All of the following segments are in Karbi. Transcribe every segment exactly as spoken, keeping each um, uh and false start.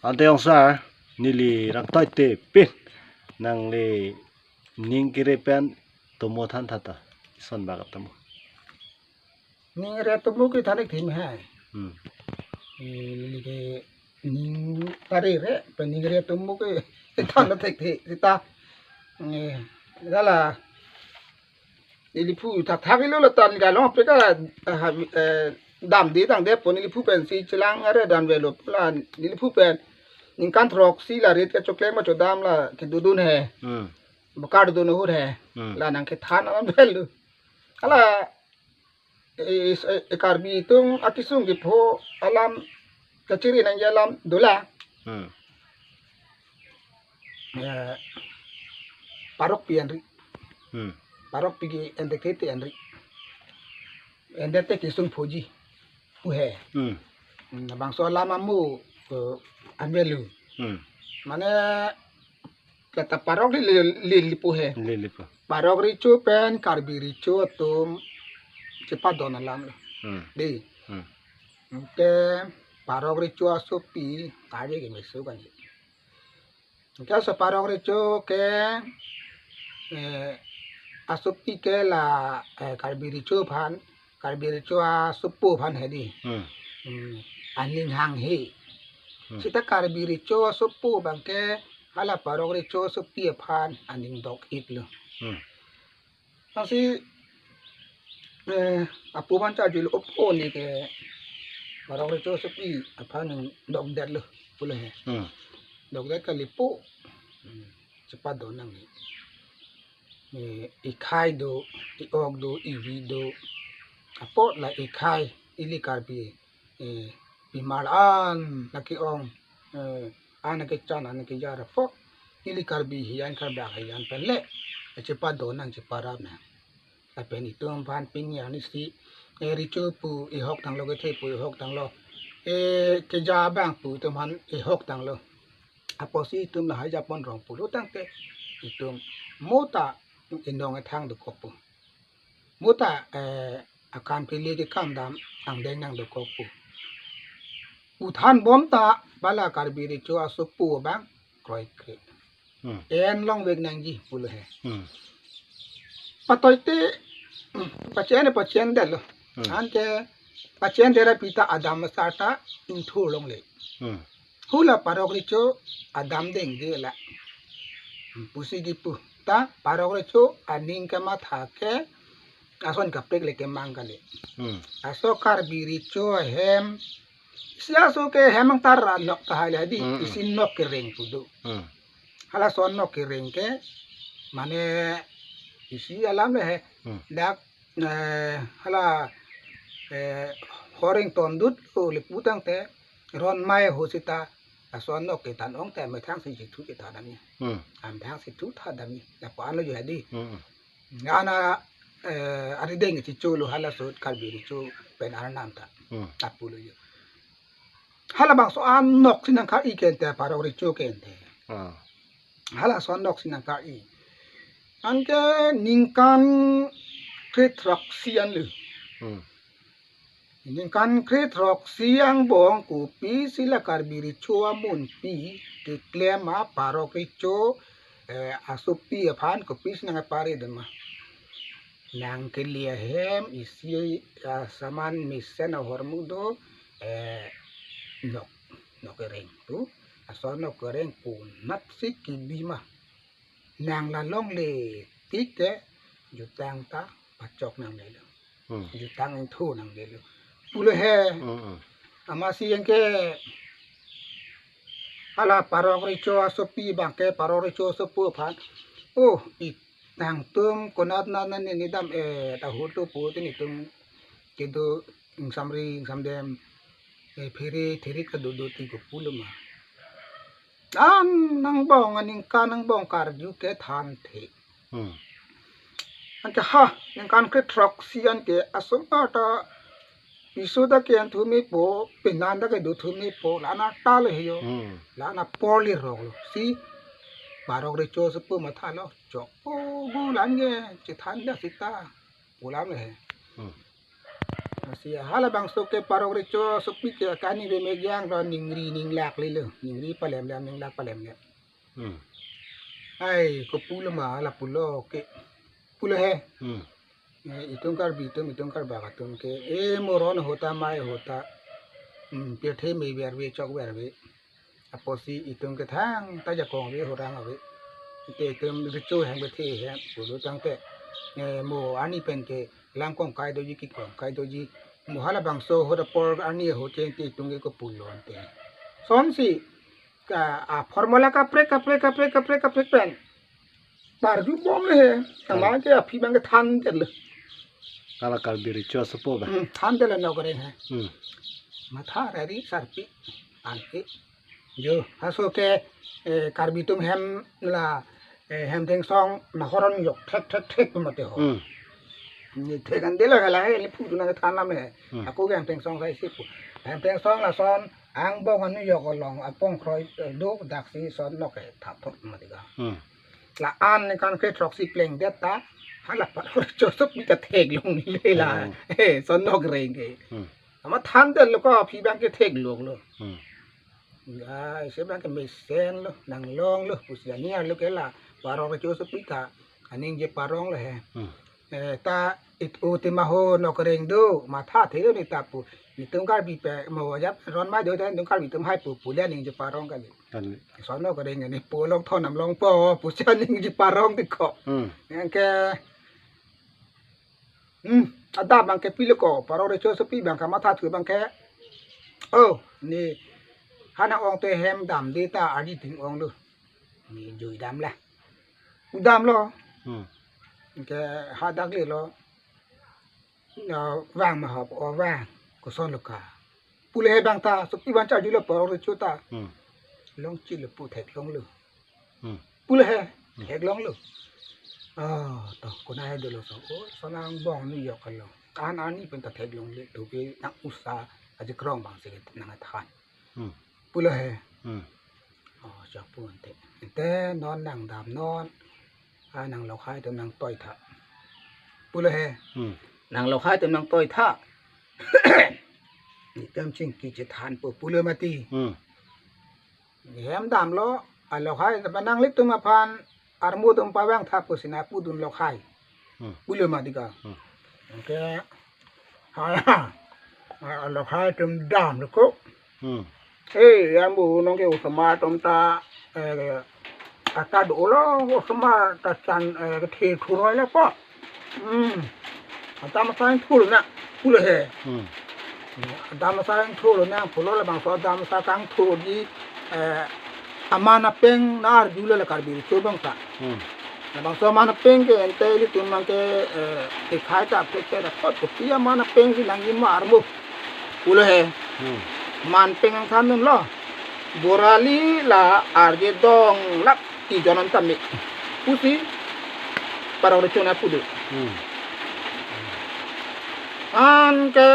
Ante ong sar, neli rang toi te pin nangli ning kere pen tomo than thata. Ison bak tomo. Ning re tomo ke thanik thim hai. Hmm. Eh, neli ke ning tari re, pe ning re tomo ke than thek the, sita. Eh, lala. Neli phu thakthak ilo la tan ga long pe ka, ah, eh, dam di dang de po neli phu pen si chelang are dan velo la neli phu pen ningkan throksi la rit ke choklek ma chodam la kedodun he. Hmm. Bakar dodun ahut he. Hmm. La nang kethan alam velo. Hala, eh, eh, eh, Karbi atum akesung kepho alam kachiri nangji alam dolang. Hmm. Eh, parokpi anri. Hmm. Parokpi ke endet te anri. Endet te kesung phoji pu he. Hmm. Hmm, bangso alam amu, eh, an velo. Hmm. Mane kata parok li, li, li, li pu he. Li, li pu. Parok recho pen Karbi recho atum chepadon alam lo. Hmm. Di. Hmm. Ke parok recho asopi tari ke meso kan. Ke so parok recho ke, eh, asopi ke la, eh, Karbi recho aphan, Karbi recho asopo aphan he di. Hmm. Hmm. Aning hanghe. Hmm. Sita Karbi recho asopo abang ke hala parok recho asopi aphan aning dok-ik lo. Hmm. Lasi, eh, apo man cha jul op o ni ke parok recho asopi aphan dokdet lo pulo he. Hmm. Dokdet kali po. Hmm. Chepadon nangji. Eh, ikhai do, i-ok do, ivi do. Apot la ikhai, ili Karbi, eh, pimar an lake ong, eh, an lake chan, an lake jar apot ili Karbi hijan, Karbi hijan pen le chepadon nang, cheparap nang. Lapen itum aphan pini arnisi, eh, recho pu ihok tanglo, kethe pu ihok tanglo, eh, keja abang pu itum aphan ihok tanglo. Apotsi itum lahai japon rong pulo tangte itum mo ta inong ethang dokok pu. Mo ta, eh, akam kele kekam dam angdeng nang dokok pu. Pu thanbom ta bala Karbi recho asopo abang kroikre. Hmm. En longvek nangji pulo he. Hmm. Patoi te, hmm, pachen pachen detlo. Hmm. Anke pachen det ra pita adam asar ta ingthur longle. Hmm. Hula parok recho adam dengde la. Hmm, pusi kipu. Ta parok recho aning kematha ke ason kaprek le kemang kali. Hmm. Laso Karbi recho ahem. Si aso ke hem angtar anok tahai le di, hmm, hmm, isi nok kereng pu do. Hmm. Halason nok kereng ke, mane isi alam le he. Hmm. Dak, eh, hala, eh, horeng tondut lo le pu tangte ron mai ho sita, lason nok ke tan ong te methang si chithu ke tha dam ni. Hmm. Amethang si thu tha dam ni. Lapu an lo jo he di. Hmm, hmm. Ana, eh, arideng chicho lo halaso Karbi recho pen arnam ta. Hmm. Apu lo jo. Halabangso anok si nangkar-i kente, parok recho kente. Ah. Halaso anok si nangkar-i. Anke ningkan kre throksi an lo. Hmm. Ningkan kre throksi angbong kopisi la Karbi recho amunpi keklem a parok recho, eh, asopi aphan kopisi nangpare dun ma. Nang kele ahem isi, ah, saman mesen ahormu do, eh, nok, nok kereng pu, laso nok kereng pu nat si kibi ma. Nang la longle tik ke jutang ta pachok nanglelo. Hmm. Jutang ingthur nanglelo. Pulo he. Hmm, hmm. Amatsi anke hala parok recho asopi abang ke parok recho asopo aphan. Oh, nangtum konat nana nini dam-et ahut lo pu te netum kedo ingsamri ingsamdem, eh, phere therik kedo do ti ko pulo ma. An angbong aningkan angbong karju ke thanthe. Hmm. Anke ha, ningkan kre throksi anke asomar ta piso ta ke-en thu mepo, penan ta kedo thu mepo, la-an ta le he jo. Hmm. La-an apor le rok lo. Si parok recho asopo matha lo, chok po gu la-an ke chethan da sita. Pu alam le he. Hmm. Lasi halabangso ke Parok Recho Sopi ke kani remegiang lo, ningri ninglak lilo. Ningri palemlem, ninglak palemlem. Hmm. Ai, kopulo ma lapulo ke. Pulo he. Hmm. Eh, itum Karbi atum, itum Karbak atum ke, eh, moron ahut ta, mei ahut ta. Hmm, pirthe mei verve, chok verve. Apotsi itum ke thangta jakong ave, horang ave. Te itum recho hem kethe hem pulo tangte, eh, mo arni pen ke langkong kai doji, kikong kai doji. Mo halabangso ahut apor arni ahut chen te itum ke kopulo ante. Sonsi ka a formula kaprek, kaprek, kaprek, kaprek, kaprek pen parju bomle he. Tama ke aphi abang ke thandetlo. Hala Karbi Recho Sopo ba? Hmm, thandetlo nok areng he. Hmm. Matha rari sarpi anke. Jo, haso ke, eh, Karbi atum hem la, eh, hem thengsong nahor an yok thek thek thek pu mate ho. Hmm. Ni thek an delo hala he, ni phu tu nang than lam he. Hmm. Ako ke hem thengsong sai si pu. Hem thengsong lason angbong anu yok along apong kroi, eh, do daksi son nok ke thap thot mati ga. Hmm. La an ni kan ke throk si plengdet ta, hala Parok Recho Sopi ta theklongle la. Hmm. Eh, son nok areng ke. Hmm. Ama thandetlo ko aphi abang ke theklonglo. Hmm. Ya, isi abang ke mesenlo, nanglonglo, pusi ani arlo ke la Parok Recho Sopi ta kaningje paronglo he. Hmm. Eh, ta it-o te ma ho nok areng do, matha thelo ni ta pu. Itum Karbi pe mo ajat ron ma do ta, itum Karbi atum hai pu, pule aningje parong kali. Kali. Son nok areng ni pu along thon nam longpo, pusi aningje parong ti ko. Hmm. Anke, hmm, adap abang ke pilo ko, Parok Recho Sopi abang ke matha thu abang ke. Oh, ni hana ong te hem damde ta arji ting onglo. Ni jui damlo. Udamlo. Hmm. Ke hadak lelo. Na vang ma hop o vang. Kosonlo ka. Pulo he abang ta, Sopi abang charjulo Parok Recho ta. Hmm. Longchilo pu theklonglo. Hmm. Pulo he, hmm, theklonglo. Ah, to, konat he dolo so. Oh, son angbong anu yok along. Kan arni pen ta theklongle, to ke nang usa aji krong abang si nang than. Hmm. Pulo he. Hmm. Oh, chak pu ante. Ante non nang damnon. Ah, nang lokhai atum nang toitha. Pulo he. Hmm. Nang lokhai atum nang toitha. Itum chingki chethan pu pulo mati. Hmm. Hem damlo, alokhai ta nanglitum aphan armu atum pavangtha pusi nang pudun lokhai. Hmm. Pulo mati ga. Hmm. Anke, ha, ha. Ah, lokhai atum damlo ko. Hmm. Eh, yang bu nong ke osomar atum ta, eh, ata dolo osomar ta chan, eh, kethe thuroi le po. Hmm. Ata masang thur na, pulo he. Hmm. Ata masang thur na, pulo labangso ata masang thur di, eh, aman apeng nang arjulo la Karbi Recho abang ta. Hmm. Labangso aman apeng ke ante ilitum abang ke, eh, dikhai ta pek ta kot kopi aman apeng si nangji ma armu. Pulo he. Hmm. Aman apeng nangthandunlo. Borali la arje donglap ti jonon tame. Pusi Parok Recho nang pulo. Hmm. Anke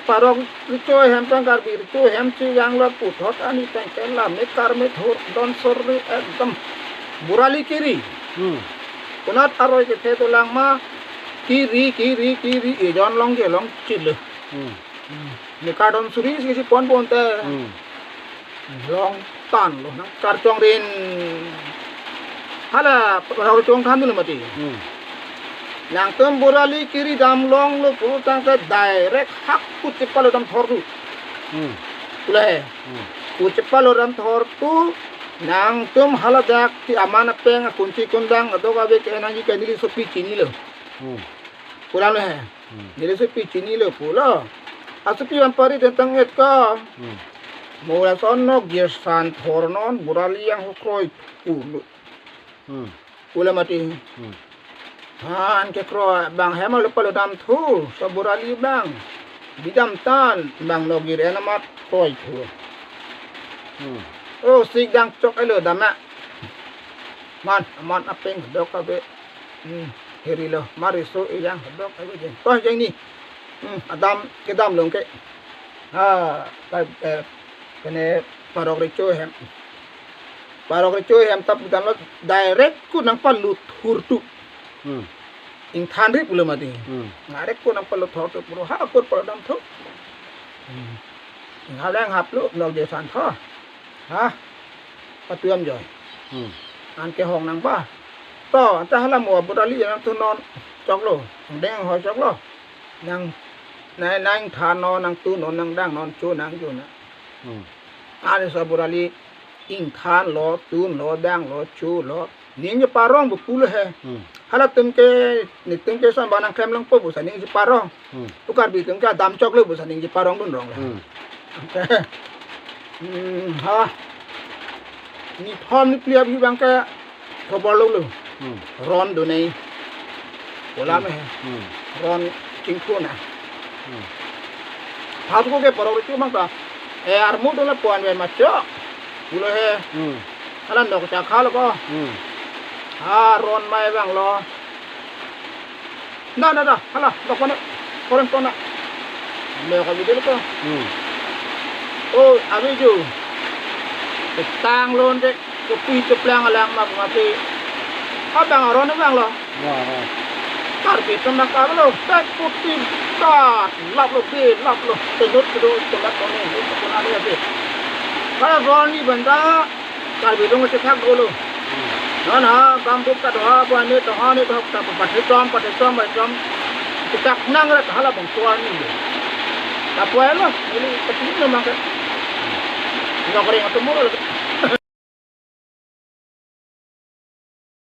Parok Recho ahem pen Karbi Recho ahem si janglo puthot ani tengken la mekar methur don sorri ekdom. Borali kiri. Hmm. Konat aroi kethe dolang ma kiri, kiri, kiri, ejon longje longchilo. Hmm. Hmm. Mekar don suri si si pon pon te. Hmm. Longtanlo nang karchongrin. Hala Parok Recho nangthandunlo mati. Hmm. Nangtum Borali kiri damlonglo pulo tangte direct hak kut chepalo damthor tu. Hmm. Pulo he. Hmm. Kut chepalo damthor tu nangtum haladak ti aman apeng akunchi kundang adok ave ke nangji ke neli Sopi chinilo. Hmm. Pulo he. Hmm. Neli Sopi chinilo pulo. Asopi abang pari tentang et ka. Hmm. Mo lason nok girsan thornon Borali yang ho kroi pulo. Hmm. Pulo mati. Hmm. Han ke kroi abang hem lo palo damthur so Borali abang. Bidam tan abang nogir en amat kroi thur. Hmm. Oh, sik dang chok elo dama. Man, aman apeng dok abe. Hmm, herilo, mar riso ejang dok abe jeng. Toh jeng ni. Hmm, adam kedam long ke. Ha, ka, eh, kene Parok Recho ahem. Parok Recho ahem ta pu damlo direct ko nangpalut thur tu. Hmm. ingthan rip pulo mati. Hmm. Ngarek ko nang palo thor to puro ha ko palo dam tho. Hmm. Ngalang haplo nok je san tho. Ha. Patuam joi. Hmm. Anke hong nang ba. To, anta hala mo Abu Dali nangtun non choklo. Deng ho choklo. Nang nang nang than non, nangtun non, nang dang non, cho nang cho nang. Hmm. Ani so Abu Dali ingthanlo, tunlo, danglo, cholo. Ningje parong bu pulo he. Hmm. Halatum ke, netum ke son ba nangklem longpo bu sa ningje parong. Hmm. Pu Karbi atum ke dam choklo bu sa ningje parong dun rong le. Hmm. Hmm, ha. Nithom niphli abang ke khobor longlo. Hmm. Ron do nei. Bola Hmm. me he. Hmm. Ron chingkhu na. Hmm. Hat ko ke parong ri chumang ta. E armu do la puan ve macho. Pulo he. Hmm. Hala nok cha khalo ko. Hmm. Ha ron mai vanglo. Na na na, hala, dok mana. Koreng kona. Lo ka video ko. Hmm. Oh, abi ju. Tang lon de, kopi keplang alang mak mati. Abang aron abang lo. Ya, ya. Karbi temak ablo, tak putih, tak, lap lo, bi, lap lo, tenut kedo, tenut kone, ini kona ni abi. Kalau Ron ni benda, Karbi dong si thak dulu. Hmm. Non ha, gambut ka doha, buah ni doha, ni doha, ta pati tom, pati tom, pati tom. Kita nang ret hala bang tuan ni. Tapuai lo, ini pati ni memang ke. Nggak kering atau mulu.